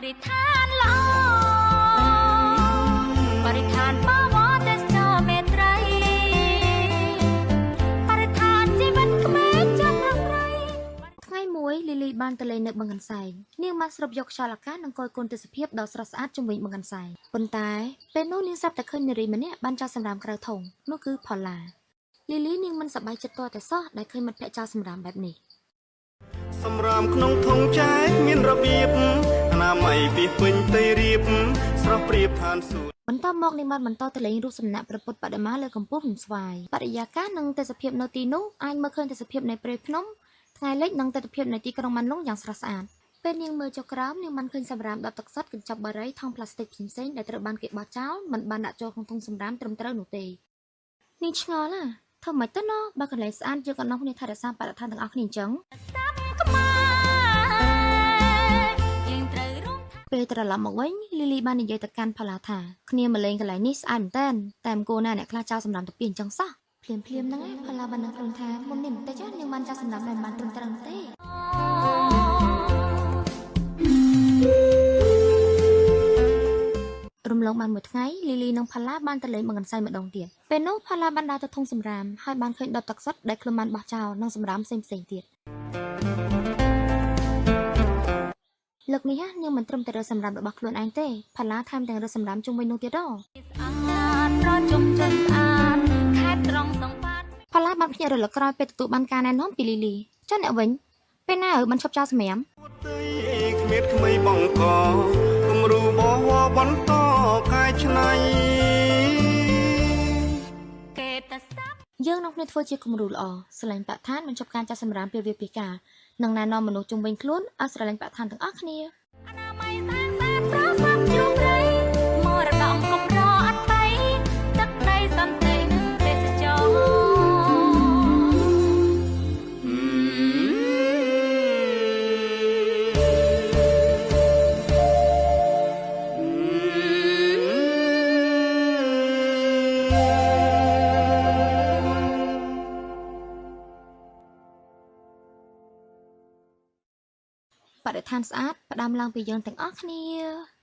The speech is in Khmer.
រិស្ថានល្អបរិស្ថានបវរទេសចរមេត្រីបរិស្ថានជីវិតក្មេងចាប់ប្រុសស្រី ថ្ងៃមួយលីលីបានទៅលេងនៅបឹងកន្សែងនាងបានស្រូបយកខ្យល់អាកាសនិងគយគន់ទេសភាពដ៏ស្រស់ស្អាតជុំវិញបឹងកន្សែងប៉ុន្តែពេលនោះនាងស្រាប់តែឃើញនារីម្នាក់បានចោលសម្រាមក្រៅធុងនោះគឺផល្លាលីលីនាងមិនសប្បាយចិត្តទាល់តែសោះដែលឃើញមិត្តភក្តិចោលសម្រាមបែបនេះ សម្រាមក្នុងធុងចែកមានរបៀបអនាម័យពីពេញទីរៀបស្រស់ប្រៀបឋានសួគ៌ បន្ទាប់មកនាងបានបន្តទៅលេងរូបសំណាកព្រះពុទ្ធបដិមាលើកំពូលភ្នំស្វាយបរិយាកាសនិងទេសភាពនៅទីនោះអាចមើលឃើញទេសភាពនៃព្រៃភ្នំថ្ងៃលិចនិងទិដ្ឋភាពនៃទីក្រុងបានលុងយ៉ាងស្រស់ស្អាតពេលនាងមើលចុះក្រោមនាងបានឃើញសម្រាមដបទឹកសុទ្ធកញ្ចប់បារីថង់ប្លាស្ទិកផ្សេងៗដែលត្រូវបានគេបោះចោលមិនបានដាក់ចូលក្នុងធុងសម្រាមត្រឹមត្រូវនោះទេនាងឆ្ងល់ណាស់ធ្វើម៉េចទៅណោះបើកន្លែងស្អាតយើងក៏នាំគ្នាថែរក្សាបរិស្ថានទាំងអស់គ្នាអញ្ចឹង ខ្មែរយើងត្រូវរួម ពេលត្រឡប់មកវិញលីលីបាននិយាយទៅកាន់ផល្លាថាគ្នាមកលេងកន្លែងនេះស្អាតមែនតើតែមិនគួរណាអ្នកខ្លះចោលសម្រាមទៅពីអញ្ចឹងសោះភ្លាមភ្លាមហ្នឹងឯងផល្លាបានដឹងខ្លួនថាមុននេះបន្តិចនាងបានចោលសម្រាមដែលមិនបានត្រឹមត្រូវនោះទេ រំលងបានមួយថ្ងៃលីលីនិងផល្លាបានទៅលេងបឹងកន្សែងម្ដងទៀតពេលនោះផល្លាបានដើរទៅធុងសម្រាមហើយបានឃើញដបទឹកសុទ្ធដែលខ្លួនបានបោះចោលនិងសម្រាមផ្សេងៗទៀតលើកនេះនាងមិនត្រឹមតែរើសសម្រាមរបស់ខ្លួនឯងទេផល្លាថែមទាំងរើសសម្រាមជុំវិញនោះទៀតហ៎ ស្អាតប្រជុំជនស្អាតខេត្តត្រង់សង្បាត ផល្លាបានភ្ញាក់រលឹកក្រោយពេលទទួលបានការណែនាំពីលីលីចុះអ្នកវិញពេលណាឲ្យបានឈប់ចោលសម្រាម តីគ្មានក្មីបង្កគំរូបវរបន្តកែច្នៃ គេតស្ដាប់ យើងនឹងគ្នាធ្វើជាគំរូល្អស្រឡាញ់បរិស្ថានបញ្ចប់ការចាក់សម្រាមពេលវាពីកាលនិងណែនាំមនុស្សជុំវិញខ្លួនឲ្យស្រឡាញ់បរិស្ថានទាំងអស់គ្នា អនាម័យស្អាតស្អាតប្រសពជ្រុំព្រៃមរតកកំរអត់បីទឹកដីសន្តិនិងទេសចរ បរិស្ថានស្អាតផ្ដើមឡើងពីយើងទាំងអស់គ្នា។